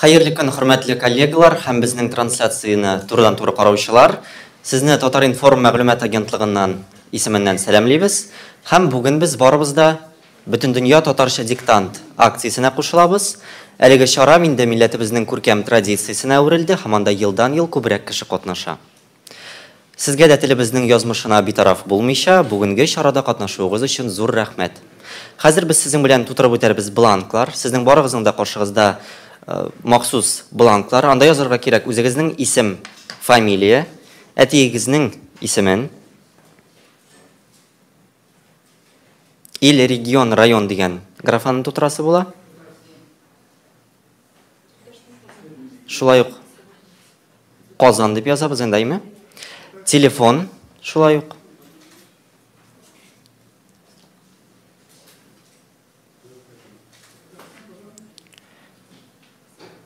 Хәерле көн, хөрмәтле коллегалар һәм безнең трансляцияне турыдан-туры караучылар. Сезне Татар-информ мәгълүмат агентлыгыннан исеменнән сәламлибез. Һәм бүген без барыбыз да Бөтендөнья татарча диктант акциясенә кушылабыз. Әлеге чара инде милләтебезнең күркәм традициясенә әверелде һәм анда елдан-ел күбрәк кеше катнаша. Сезгә дә телебезнең язмышына битараф булмыйча, бүгенге чарада катнашуыгыз өчен зур рәхмәт. Хәзер без сезнең белән тутырып үтәрбез бланклар. Сезнең барыгызның да каршыгызда махсус бланклар. Анда язарга кирәк үзегезнең исем, фамилия, әтиегезнең исемен, ил, регион, район дигән графаны тутырасы була. Шулай ук Казан дип язабыз инде, әйме? Телефон шулай ук.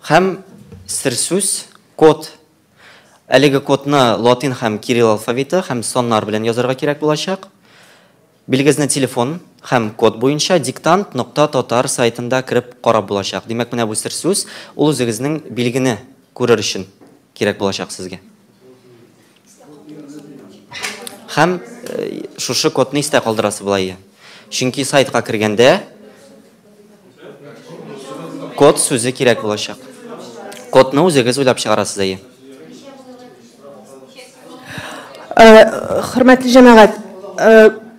Һәм серсүз, код. Әлеге кодны латин һәм кирилл алфавиты һәм саннар белән язарга кирәк булачак. Билгезне телефон һәм код буенча диктант нокта татар сайтында кереп карап булачак. Димәк, менә бу серсүз, ул үзегезнең билгене күрер өчен кирәк булачак сезгә. Һәм шушы кодны истә калдырасы була ие. Чөнки сайтка кергәндә код сүзе кирәк булачак. Кодны үзегез уйлап чыгарасыз әйе. Хөрмәтле җәмәгать,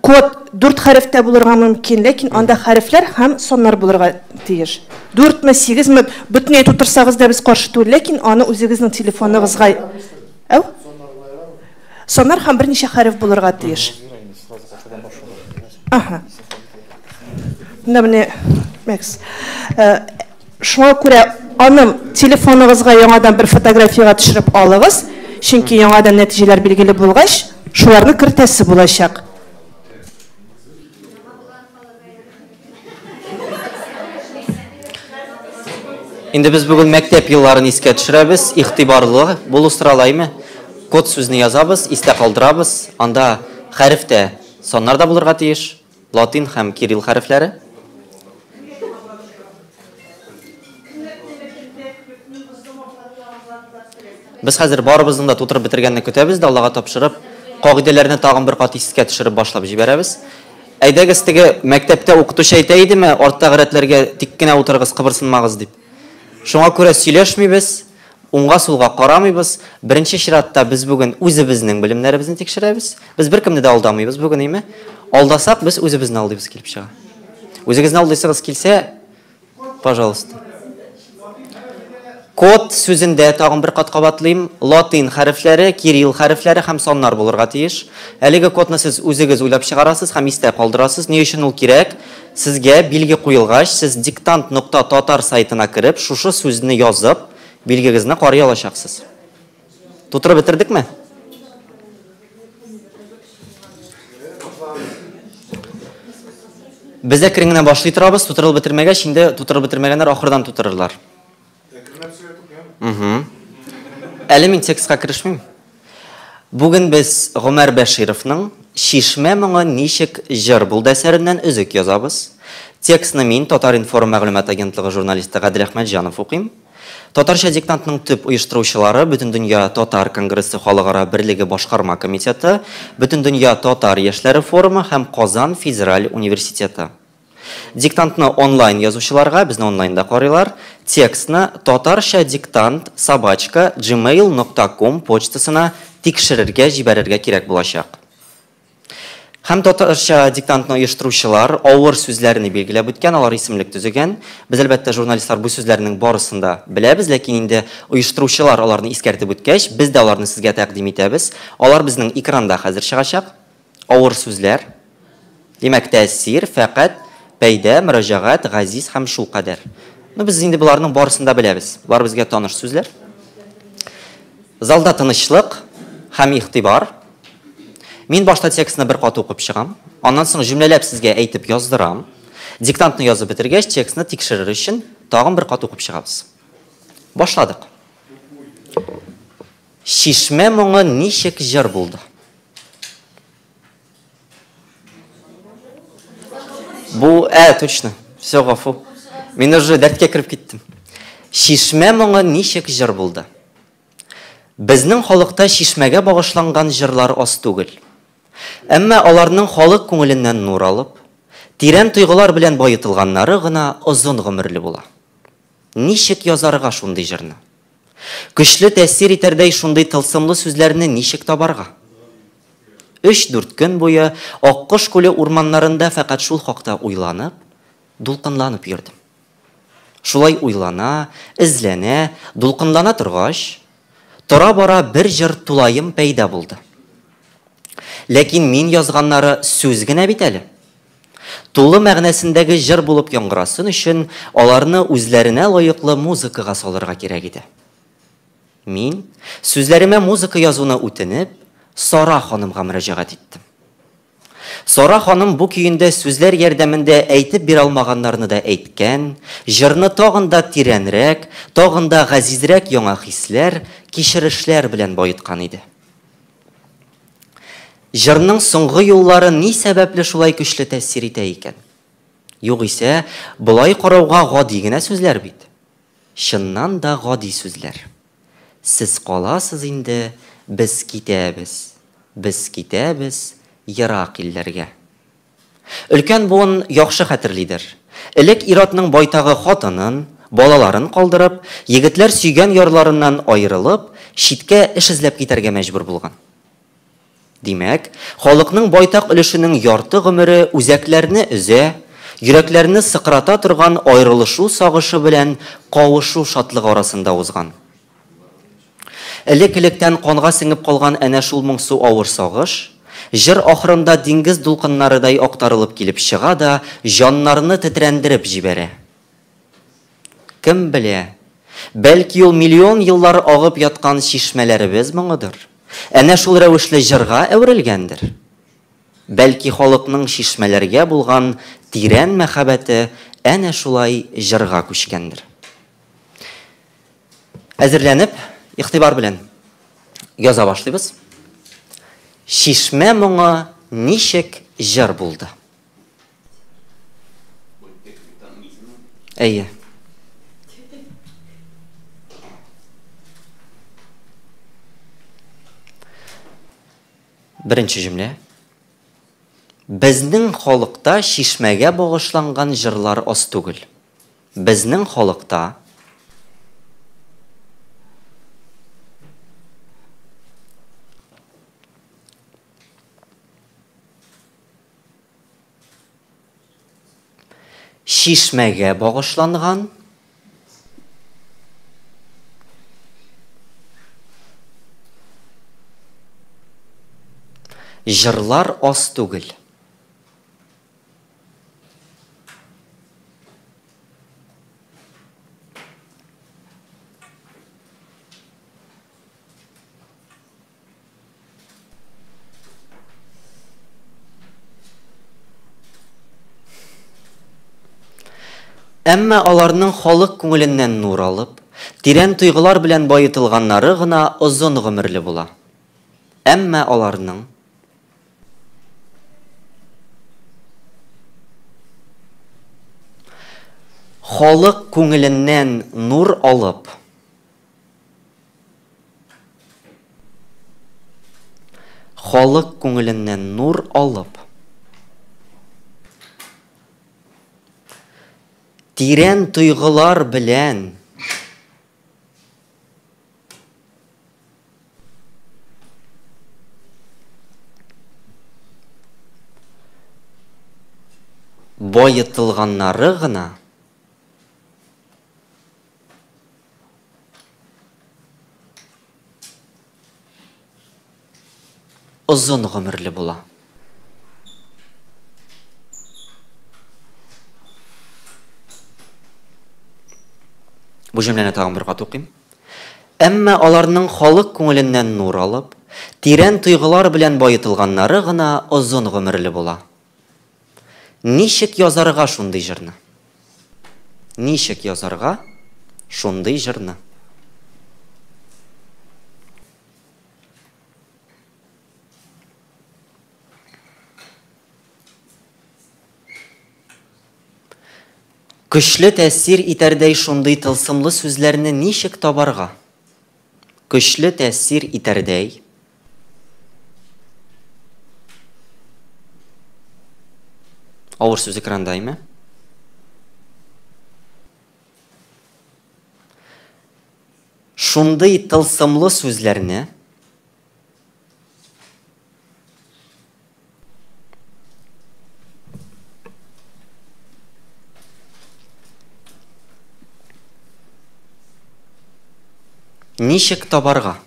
код дүрт хәрефтә булырга мөмкин, ләкин анда хәрефләр һәм саннар булырга тиеш. Дүртме, сигезме, бөтенләй тутырсагыз да без каршы түгел, ләкин аны үзегезнең телефоныгызга Әү? Саннар һәм берничә хәреф булырга тиеш. Ага. Менә менә Макс. Шуңа күрә аны телефоныгызга яңадан бер фотографиягә төшереп алыгыз, чөнки яңадан нәтиҗәләр билгеле булгач, шуларны кертәсе булачак. Инде без бүген мәктәп елларын искә төшерәбез, игътибарлы булу сорала, әйме? Код сүзне язабыз, истә калдырабыз. Анда хәреф тә, саннар да булырга тиеш. Латин һәм кирилл хәрефләре. Без хәзер барыбызның да тутырып бетергәнне көтәбез дә, Аллага тапшырып, кагыйдәләрне тагын бер кат искә төшереп башлап җибәрәбез. Әйдәгез, теге мәктәптә укытучы әйтә идеме, арттагы рәтләргә тик кенә утырыгыз, кыбырсынмагыз дип. Шуңа күрә сөйләшмибез, уңга-сулга карамыйбыз. Беренче чиратта без бүген үзебезнең белемнәребезне тикшерәбез. Без беркемне дә алдамыйбыз бүген, әйме? Алдасак, без үзебезне алдыйбыз килеп чыга. Үзегезне алдыйсыгыз килсә, Пожалуйста. Код сүзендә тагын бер кат кабатлыйм, латин хәрефләре, кирилл хәрефләре һәм саннар булырга тиеш. Әлеге кодны сез үзегез уйлап чыгарасыз һәм истә калдырасыз. Ни өчен ул кирәк? Сезгә билге куелгач, сез диктант нокта татар сайтына кереп, шушы сүзне язып, билгегезне карый алачаксыз. Тутырып бетердекме? Без әкрен генә башлый торабыз, тутырылып бетермәгәч, инде тутырып бетермәгәннәр ахырдан тутырырлар. Угу. Әле мин текстка керешмим. Бүген без Гомәр Бәшировның Чишмә моңы ничек җыр булды әсәреннән өзек язабыз. Текстны мин Татар-информ мәгълүмат агентлыгы журналисты Гадел Әхмәтҗанов укыйм. Татарча диктантның төп оештыручылары Бөтендөнья татар конгрессы халыкара берлеге башкарма комитеты, Бөтендөнья татар яшьләре форумы һәм Казан федераль университеты. Диктантны онлайн язучыларга, безне онлайнда карыйлар, текстны татарчадиктант собачка gmail нокта ком почтасына тикшерергә җибәрергә кирәк булачак. Һәм татарча диктантны оештыручылар авыр сүзләрне билгеләп үткән, алар исемлек төзегән. Без, әлбәттә, журналистлар бу сүзләрнең барысын да беләбез, ләкин инде оештыручылар аларны искәртеп үткәч, без дә аларны сезгә тәкъдим итәбез. Алар безнең экранда хәзер чыгачак. Авыр сүзләр. Димәк, тәэсир, фәкать, пәйдә, мөрәҗәгать, газиз һәм шулкадәр. Ну, без инде боларның барысын да беләбез. Болар безгә таныш сүзләр. Залда тынычлык һәм игътибар. Мин башта текстны бер кат укып чыгам, аннан соң җөмләләп сезгә әйтеп яздырам. Диктантны язып бетергәч, текстны тикшерер өчен тагын бер кат укып чыгабыз. Башладык. Чишмә моңы ничек җыр булды? Бу, ә, точно. Все, гафу. Мин уже дәрткә кереп киттем. Чишмә моңы ничек җыр булды? Безнең халыкта чишмәгә багышланган җырлар аз түгел. Әмма аларның халык күңеленнән нур алып, тирән тойгылар белән баетылганнары гына озын гомерле була. Ничек язарга шундый җырны? Көчле тәэсир итәрдәй шундый тылсымлы сүзләрне ничек табарга? Өч-дүрт көн буе Аккош күле урманнарында фәкать шул хакта уйланып, дулкынланып йөрдем. Шулай уйлана, эзләнә, дулкынлана торгач, тора-бара бер җыр тулаем пәйда булды. Ләкин мин язганнары сүз генә бит әле. Тулы мәгънәсендәге җыр булып яңгырасын өчен, аларны үзләренә лаеклы музыкага салырга кирәк иде. Мин, сүзләремә музыка язуны үтенеп, Сара ханымга мөрәҗәгать иттем. Сара ханым бу көендә сүзләр ярдәмендә әйтеп бирә алмаганнарны да әйткән, җырны тагын да тирәнрәк, тагын да газизрәк яңа хисләр, кичерешләр белән баеткан иде. Җырның соңгы юллары ни сәбәпле шулай көчле тәэсир итә икән? Югыйсә, болай карауга гади генә сүзләр бит. Чыннан да гади сүзләр. Сез каласыз инде, без китәбез, без китәбез ерак илләргә. Өлкән буын яхшы хәтерлидер. Элек ир-атның байтагы хатынын, балаларын калдырып, егетләр сөйгән ярларыннан аерылып, читкә эш эзләп китәргә мәҗбүр булган. Димәк, халыкның байтак өлешенең ярты гомере үзәкләрне өзә, йөрәкләрне сыкрата торган аерылышу сагышы белән кавышу шатлыгы арасында узган. Элек-электән канга сеңеп калган әнә шул моңсу авыр сагыш, җыр ахырында диңгез дулкыннарыдай актарылып килеп чыга да җаннарны тетрәндереп җибәрә. Кем белә, бәлки ул миллион еллар агып яткан чишмәләребез моңыдыр, әнә шул рәвешле җырга әверелгәндер? Бәлки халыкның чишмәләргә булган тирән мәхәббәте әнә шулай җырга күчкәндер? Әзерләнеп, игътибар белән яза башлыйбыз. Чишмә моңы ничек җыр булды? Әйе. Беренче җөмлә. Безнең халыкта чишмәгә багышланган җырлар аз түгел. Безнең халыкта Чишмәгә багышланган җырлар аз түгел. Әмма аларның халык күңеленнән нур алып, тирән тойгылар белән баетылганнары гына озын гомерле була. Әмма аларның халык күңеленнән нур алып, Халык күңеленнән нур алып, тирән тойгылар белән баетылганнары гына Озын гомерле була. Бу җөмләне тагын бер кат укыйм. Әмма аларның халык күңеленнән нур алып, тирән тойгылар белән баетылганнары гына озын гомерле була. Ничек язарга шундый җырны? Ничек язарга шундый җырны? Көчле тәэсир итәрдәй шундый тылсымлы сүзләрне ничек табарга? Көчле тәэсир итәрдәй. Авыр сүз экранда, әйме? Шундый тылсымлы сүзләрне Ничек табарга?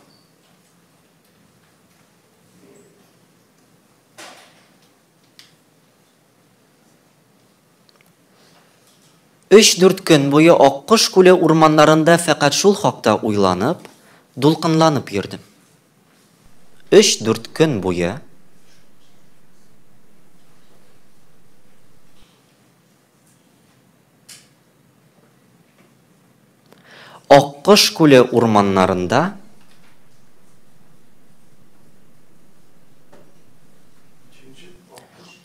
Өч-дүрт көн буе Аккош күле урманнарында фәкать шул хакта уйланып, дулкынланып йөрдем. Өч-дүрт көн буе Аккош күле урманнарында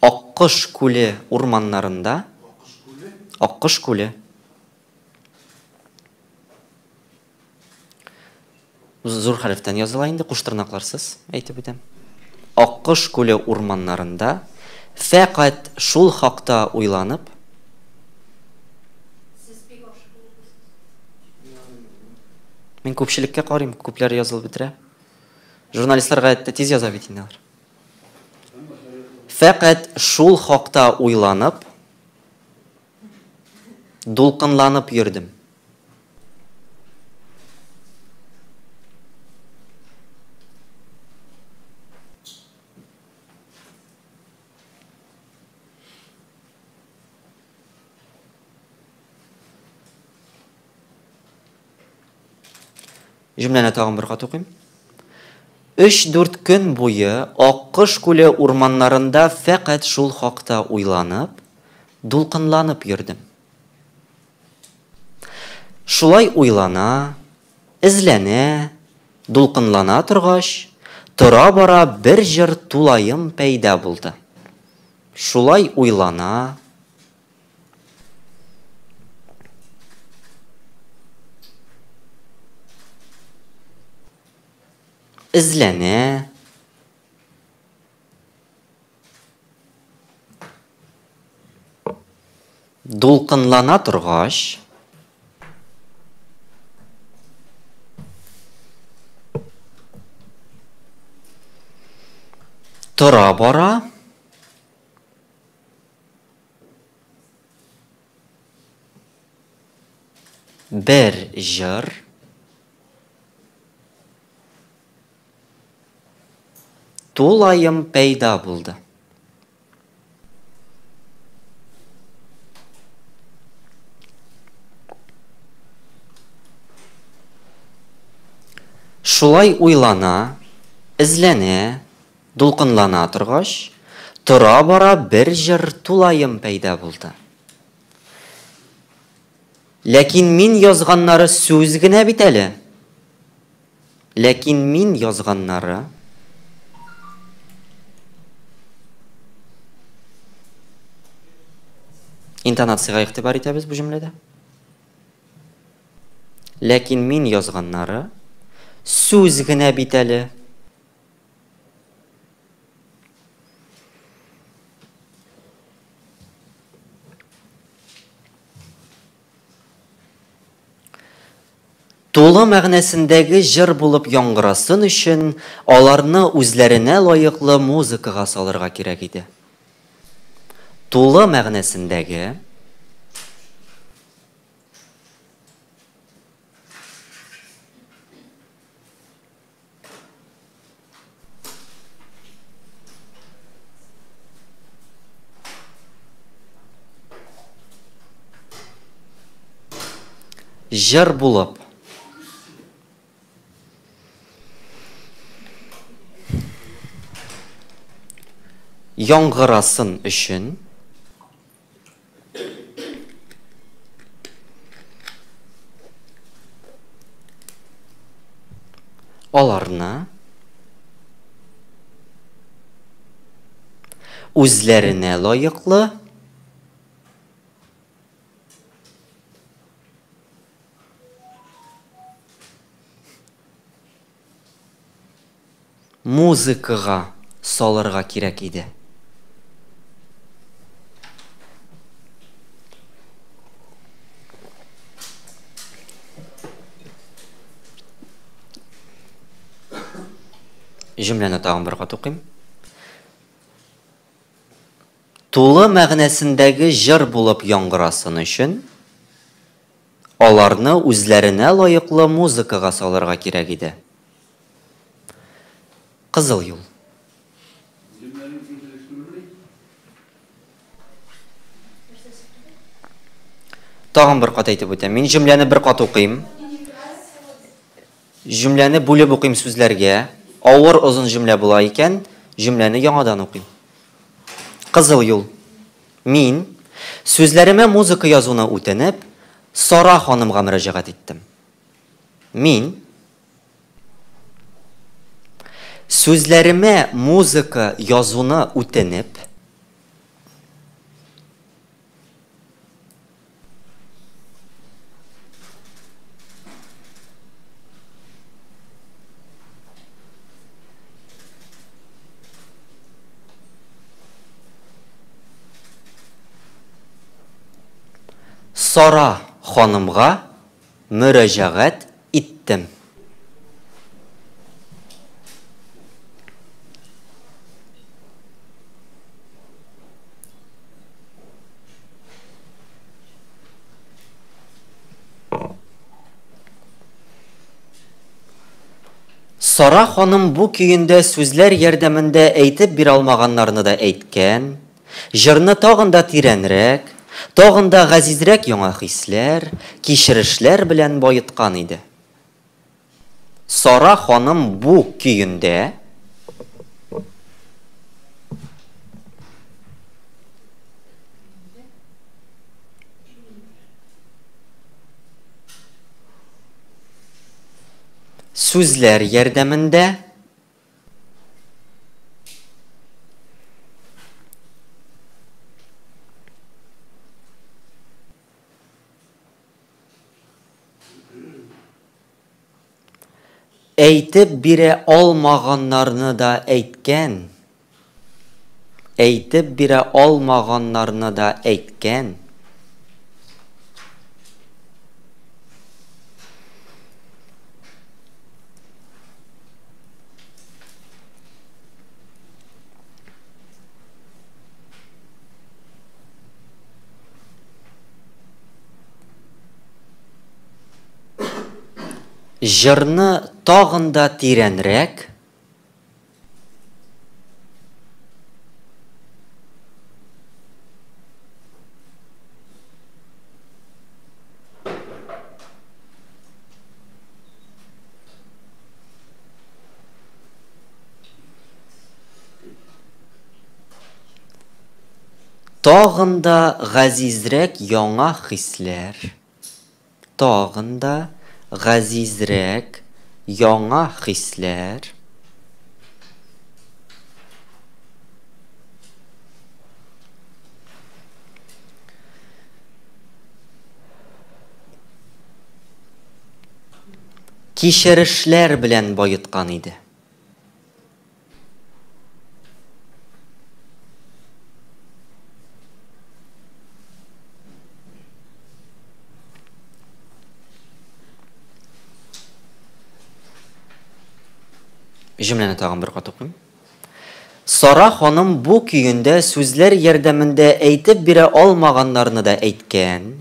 Аккош күле урманнарында Аккош күле Зур хәрефтән языла инде, куштырнакларсыз әйтеп үтәм. Аккош күле урманнарында фәкать шул хакта уйланып, Мин күпчелеккә карыйм, күпләр язылып бетерә. Журналистлар гадәттә тиз яза бит инде алар. Фәкать шул хакта уйланып, дулкынланып йөрдем. Җөмләне тагын бер кат укыйм. Өч-дүрт көн буе Аккош күле урманнарында фәкать шул хакта уйланып, дулкынланып йөрдем. Шулай уйлана, эзләнә, дулкынлана торгач, тора-бара бер җыр тулаем пәйда булды. Шулай уйлана, эзләнә, Дулкынлана торгач, тора-бара бер җыр тулаем пәйда булды. Шулай уйлана, эзләнә, дулкынлана торгач, тора-бара бер җыр тулаем пәйда булды. Ләкин мин язганнары сүз генә бит әле. Ләкин мин язганнары Интонациягә игътибар итәбез бу җөмләдә. Ләкин мин язганнары сүз генә бит әле. Тулы мәгънәсендәге җыр булып яңгырасын өчен, аларны үзләренә лаеклы музыкага салырга кирәк иде. Тулы мәгънәсендәге Җыр булып. Яңгырасын өчен. Аларны үзләренә лаеклы. музыкага салырга кирәк иде. Җөмләне тагын бер кат укыйм. Тулы мәгънәсендәге җыр булып яңгырасын өчен, аларны үзләренә лаеклы музыкага салырга кирәк иде. Кызыл юл. Тагын бер кат әйтеп үтәм. Мин җөмләне бер кат укыйм. Җөмләне бүлеп укыйм сүзләргә. Авыр озын җөмлә була икән, җөмләне яңадан укыйм. Кызыл юл. Мин, сүзләремә музыка язуны үтенеп, Сара ханымга мөрәҗәгать иттем. Мин, сүзләремә музыка язуны үтенеп, Сара ханымга мөрәҗәгать иттем. Сара ханым бу көендә сүзләр ярдәмендә әйтеп бирә алмаганнарны да әйткән, җырны тагын да тирәнрәк, тагын да газизрәк яңа хисләр, кичерешләр белән баеткан иде. Сара ханым бу көендә сүзләр ярдәмендә Әйтеп бирә алмаганнарны да әйткән. Әйтеп бирә алмаганнарны да әйткән. Җырны тагын да тирәнрәк, Тагын да газизрәк яңа хисләр, тагын да газизрәк яңа хисләр. Кичерешләр белән баеткан иде. Җөмләне тагын бер кат укыйм. Сара ханым бу көендә сүзләр ярдәмендә әйтеп бирә алмаганнарны да әйткән.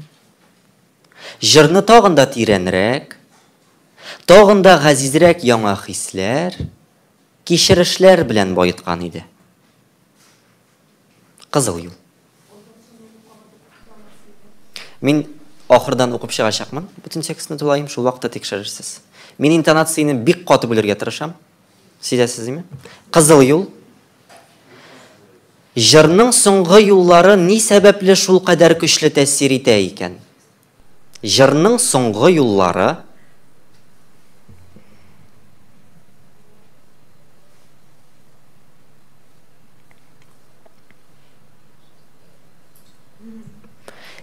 Җырны тагын да тирәнрәк, тагын да газизрәк яңа хисләр, кичерешләр белән баеткан иде. Кызыл юл. Мин ахырдан укып чыгачакмын, бөтен текстны тулаем, шул вакытта тикшерерсез. Мин интонацияне бик каты бүлергә тырышам. Сизәсез димме? Кызыл юл. Җырның соңгы юллары ни сәбәпле шулкадәр көчле тәэсир итә икән? Җырның соңгы юллары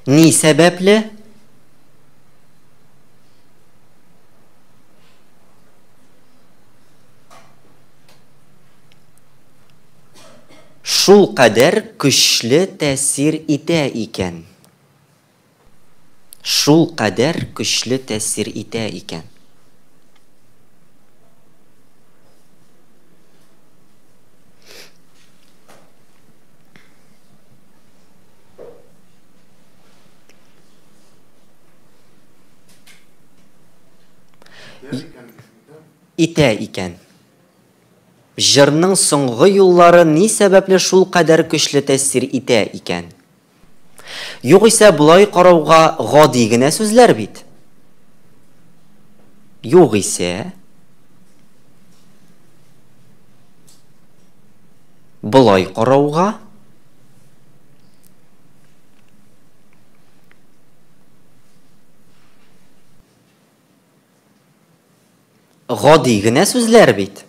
ни сәбәпле Шулкадәр көчле тәэсир итә икән? Шулкадәр көчле тәэсир итә икән? Итә икән. Җырның соңгы юллары ни сәбәпле шулкадәр көчле тәэсир итә икән? Югыйсә, болай карауга гади генә сүзләр бит. Югыйсә, болай карауга Гади генә сүзләр бит.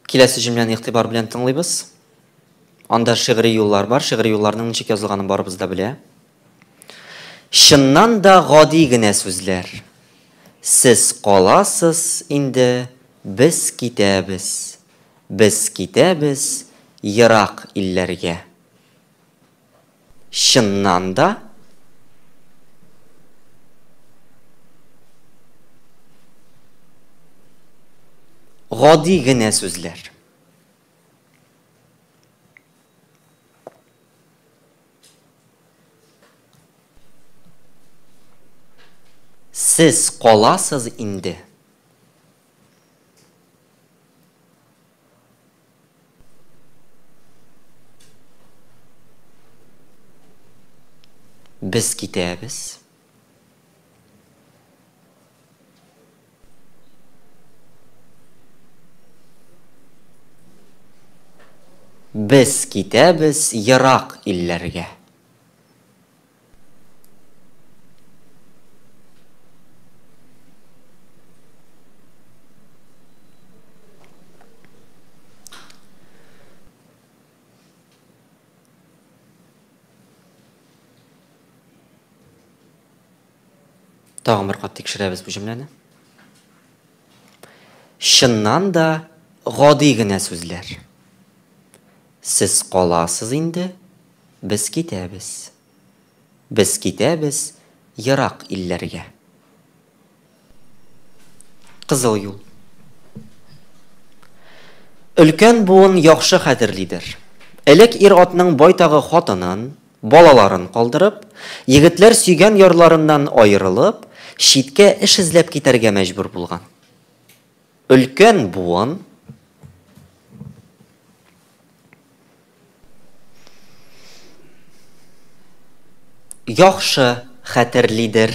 Киләсе җөмләне игътибар белән тыңлыйбыз. Анда шигъри юллар бар. Шигъри юлларның ничек язылганын барыбыз да белә. Чыннан да гади генә сүзләр. Сез каласыз инде, без китәбез. Без китәбез ерак илләргә. Чыннан да гади генә сүзләр. Сез каласыз инде. Без китәбез. Без китәбез ерак илләргә. Тагын бер кат тикшерәбез бу җөмләне. Чыннан да гади генә сүзләр. Сез каласыз инде, без китәбез. Без китәбез ерак илләргә. Кызыл юл. Өлкән буын яхшы хәтерлидер. Элек ир-атның байтагы хатынын, балаларын калдырып, егетләр сөйгән ярларыннан аерылып, читкә эш эзләп китәргә мәҗбүр булган. Өлкән буын яхшы хәтерлидер.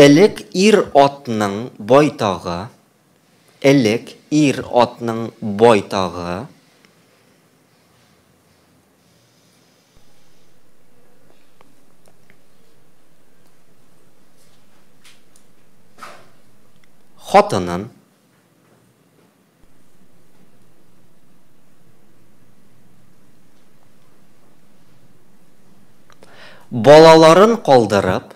Элек ир-атның байтагы, элек ир-атның байтагы, Хатынын. Балаларын калдырып.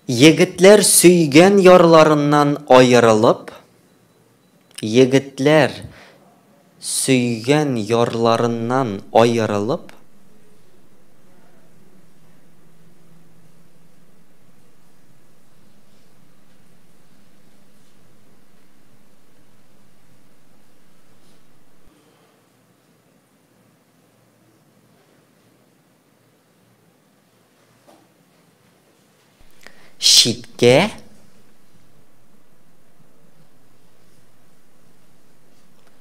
Егетләр сөйгән ярларыннан аерылып, егетләр сөйгән ярларыннан аерылып, Читкә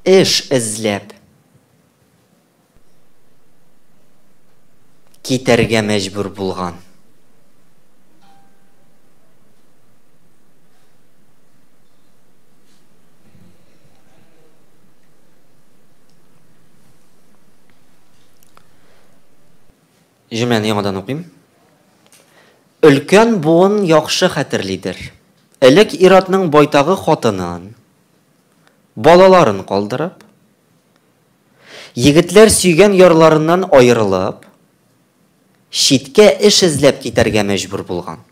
эш эзләп китәргә мәҗбүр булган. Җөмләне яңадан укыйм. Өлкән буын яхшы хәтерлидер. Элек ир-атның байтагы хатынын, балаларын калдырып, егетләр сөйгән ярларыннан аерылып, читкә эш эзләп китәргә мәҗбүр булган.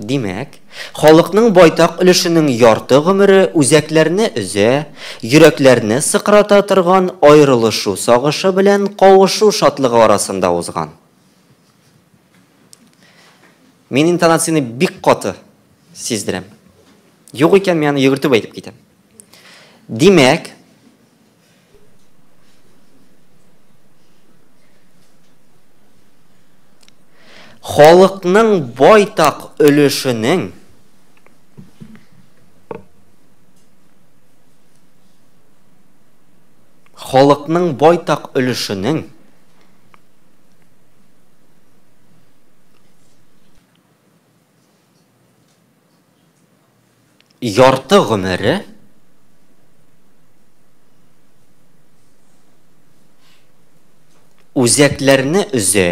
Димәк, халыкның байтак өлешенең ярты гомере үзәкләрне өзә, йөрәкләрне сыкрата торган аерылышу сагышы белән кавышу шатлыгы арасында узган. Мин интонацияне бик каты сиздерәм. Юк икән, мин аны йөгертеп әйтеп китәм. Димәк, Халыкның байтак өлешенең халыкның байтак өлешенең Ярты гомере үзәкләрне өзә,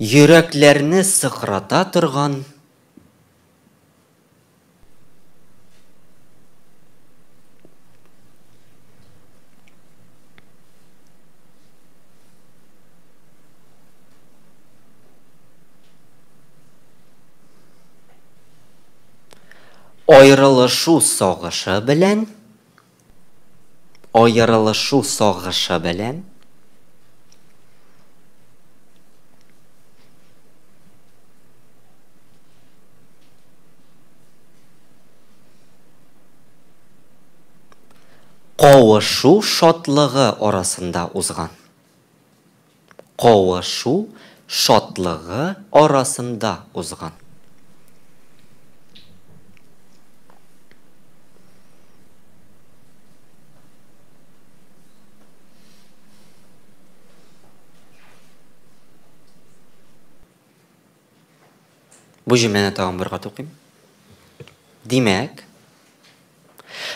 йөрәкләрне сыкрата торган Аерылышу сагышы белән Аерылышу сагышы белән Кавышу шатлыгы арасында узган. Кавышу шатлыгы арасында узган. Бу җөмләне тагын бер кат укыйм. Димәк,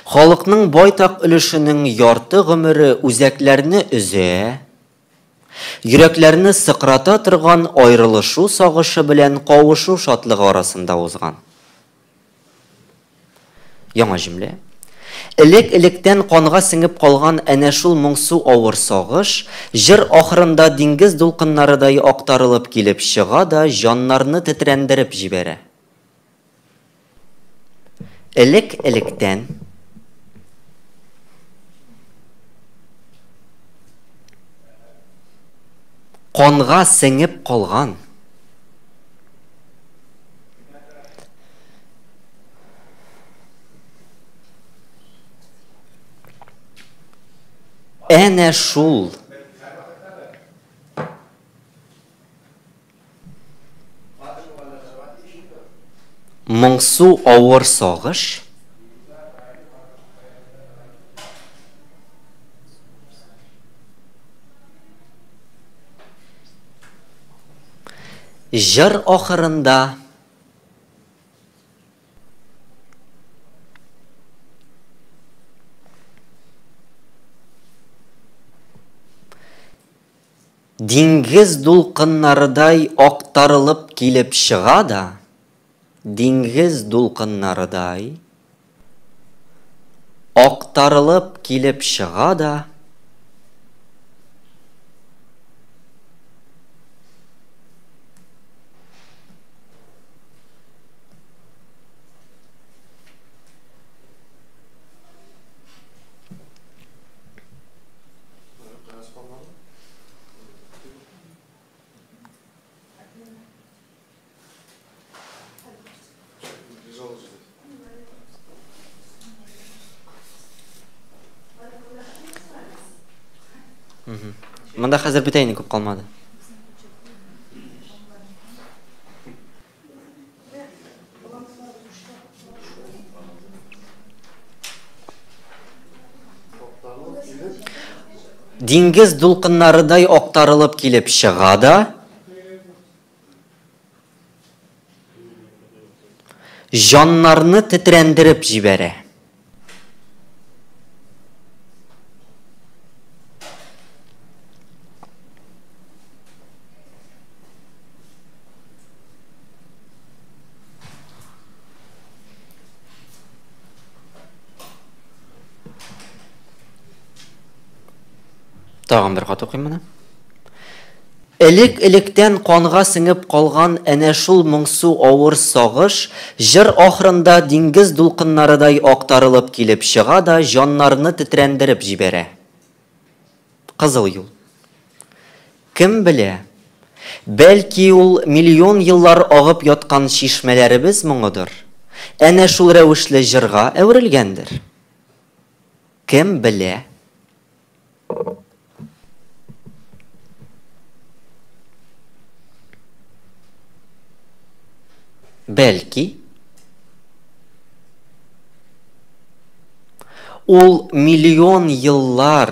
халыкның байтак өлешенең ярты гомере үзәкләрне өзә, йөрәкләрне сыкрата торган аерылышу сагышы белән кавышу шатлыгы арасында узган. Яңа җөмлә. Элек-электән канга сеңеп калган әнә шул моңсу авыр сагыш, җыр ахырында диңгез дулкыннарыдай актарылып килеп чыга да җаннарны тетрәндереп җибәрә. Элек-электән канга сеңеп калган Әнә шул моңсу авыр сагыш Җыр ахырында Диңгез дулкыннарыдай актарылып килеп чыга да, диңгез дулкыннарыдай актарылып килеп чыга да, Монда хәзер бетә инде, күп калмады. Диңгез дулкыннарыдай актарылып килеп чыга да, Җаннарны тетрәндереп җибәрә. Тагын бер кат укыйм моны. Элек-электән канга сеңеп калган әнә шул моңсу авыр сагыш җыр ахырында диңгез дулкыннарыдай актарылып килеп чыга да җаннарны тетрәндереп җибәрә. Кызыл юл. Кем белә, бәлки ул миллион еллар агып яткан чишмәләребез моңыдыр, әнә шул рәвешле җырга әверелгәндер? Кем белә? Бәлки, ул миллион еллар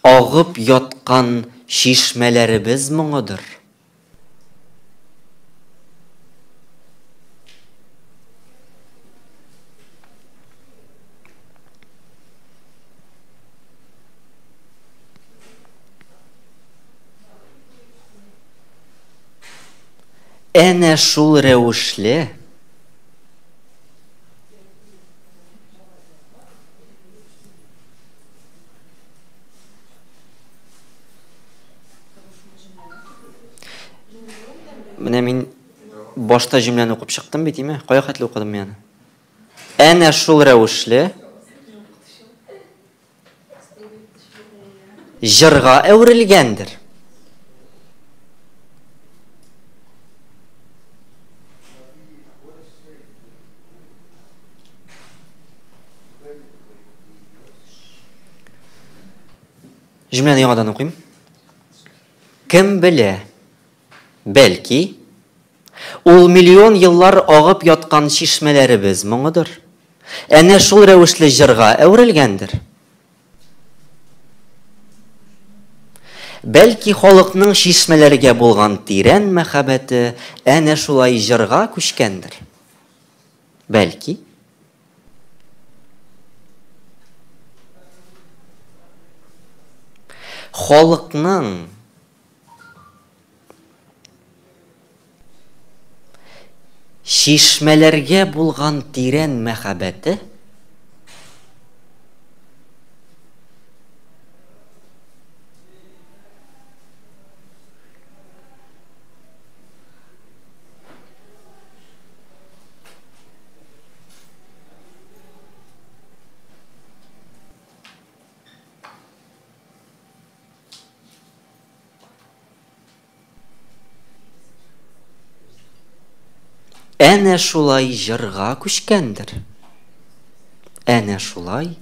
агып яткан чишмәләребез моңыдыр. Әнә шул рәвешле Менә мин башта җөмләне укып чыктым бит, име? Кая хәтле укыдым мин аны? Әнә шул рәвешле җырга әверелгәндер. Җөмләне яңадан укыйм. Кем белә, бәлки, ул миллион еллар агып яткан чишмәләребез моңыдыр. Әнә шул рәвешле җырга әверелгәндер. Бәлки халыкның чишмәләргә булган тирән мәхәббәте әнә шулай җырга күчкәндер. Бәлки. Халыкның чишмәләргә булган тирән мәхәббәте Әнә шулай җырга күчкәндер. Әнә шулай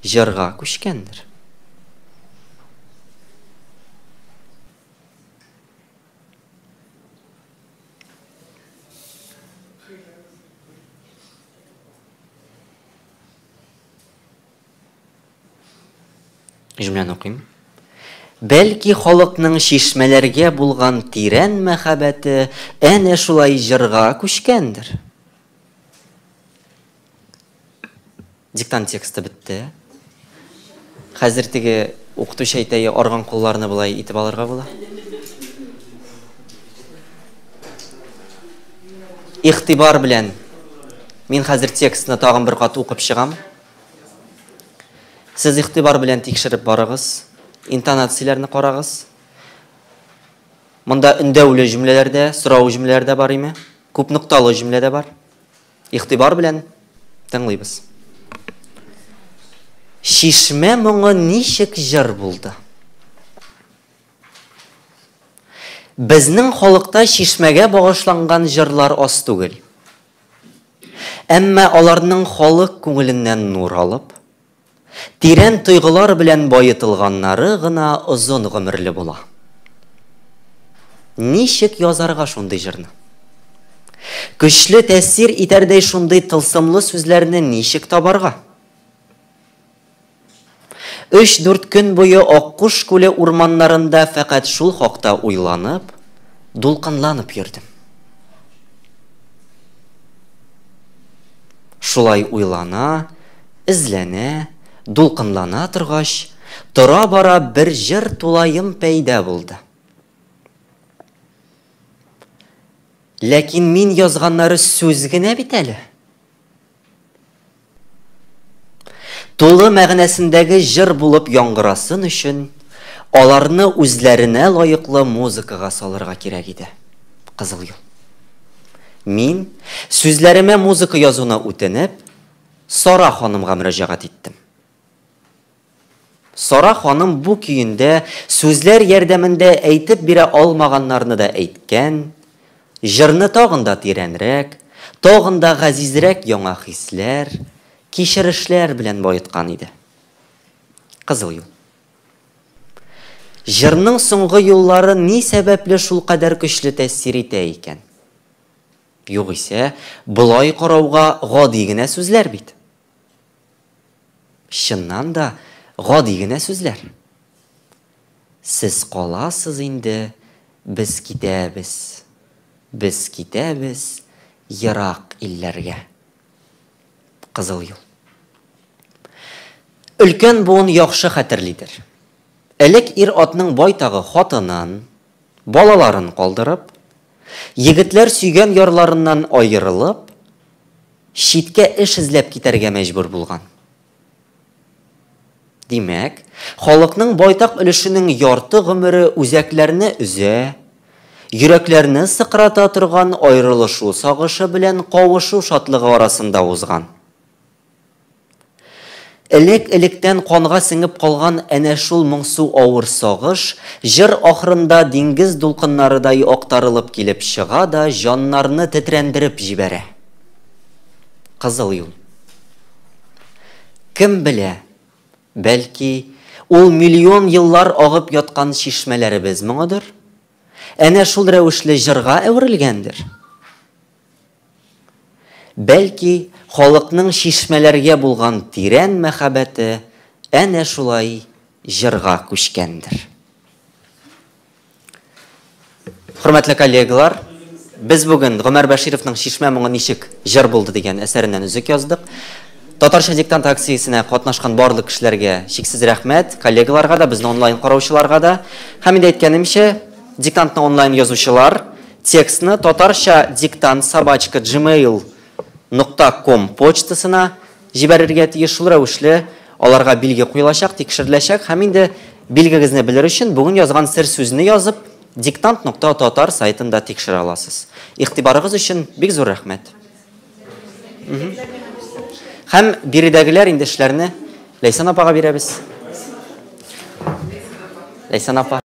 җырга күчкәндер. Җөмләне укыйм. Бәлки халыкның чишмәләргә булган тирән мәхәббәте әнә шулай җырга күчкәндер. Диктант тексты бетте. Хәзер теге укытучы әйтә, арган кулларны болай итеп алырга була. Игътибар белән мин хәзер текстны тагын бер кат укып чыгам. Сез игътибар белән тикшереп барыгыз, интонацияләрне карагыз. Монда өндәүле җөмләләр дә, сорау җөмләләр дә бар име? Күп нокталы җөмлә дә бар. Игътибар белән тыңлыйбыз. Чишмә моңы ничек җыр булды? Безнең халыкта чишмәгә багышланган җырлар аз түгел. Әмма аларның халык күңеленнән нур алып, тирән тойгылар белән баетылганнары гына озын гомерле була. Ничек язарга шундый җырны? Көчле тәэсир итәрдәй шундый тылсымлы сүзләрне ничек табарга? Өч-дүрт көн буе Аккош күле урманнарында фәкать шул хакта уйланып, дулкынланып йөрдем. Шулай уйлана, эзләнә, дулкынлана торгач, тора-бара бер җыр тулаем пәйда булды. Ләкин мин язганнары сүз генә бит әле. Тулы мәгънәсендәге җыр булып яңгырасын өчен, аларны үзләренә лаеклы музыкага салырга кирәк иде. Кызыл юл. Мин, сүзләремә музыка язуны үтенеп, Сара ханымга мөрәҗәгать иттем. Сара ханым бу көендә сүзләр ярдәмендә әйтеп бирә алмаганнарны да әйткән, җырны тагын да тирәнрәк, тагын да газизрәк яңа хисләр, кичерешләр белән баеткан иде. Кызыл юл. Җырның соңгы юллары ни сәбәпле шулкадәр көчле тәэсир итә икән? Югыйсә, болай карауга гади генә сүзләр бит. Чыннан да, гади генә сүзләр. Сез каласыз инде, без китәбез. Без китәбез ерак илләргә. Кызыл юл. Өлкән буын яхшы хәтерлидер. Элек ир-атның байтагы хатынын, балаларын калдырып, егетләр сөйгән ярларыннан аерылып, читкә эш эзләп китәргә мәҗбүр булган. Димәк, халыкның байтак өлешенең ярты гомере үзәкләрне өзә, йөрәкләрне сыкрата торган аерылышу сагышы белән кавышу шатлыгы арасында узган. Элек-электән канга сеңеп калган әнә шул моңсу авыр сагыш җыр ахырында диңгез дулкыннарыдай актарылып килеп чыга да җаннарны тетрәндереп җибәрә. Кызыл юл. Кем белә, бәлки, ул миллион еллар агып яткан чишмәләребез моңыдыр? Әнә шул рәвешле җырга әверелгәндер? Бәлки, халыкның чишмәләргә булган тирән мәхәббәте әнә шулай җырга күчкәндер. Хөрмәтле коллегалар, без бүген Гомәр Бәшировның Чишмә моңы ничек җыр булды дигән әсәреннән өзек яздык. Татарча диктант акциясенә катнашкан барлык кешеләргә чиксез рәхмәт, коллегаларга да, безне онлайн караучыларга да. Һәм инде әйткәнемчә, диктантны онлайн язучылар Текстны татарча диктант собачка gmail нокта ком почтасына җибәрергә тиеш. Шул рәвешле аларга билге куелачак, тикшереләчәк һәм инде билгегезне белер өчен бүген язган сер сүзне язып, диктант нокта татар сайтында тикшерә аласыз. Игътибарыгыз өчен бик зур рәхмәт. Һәм биредәгеләр инде эшләрне Ләйсән апага бирәбез. Ләйсән апа.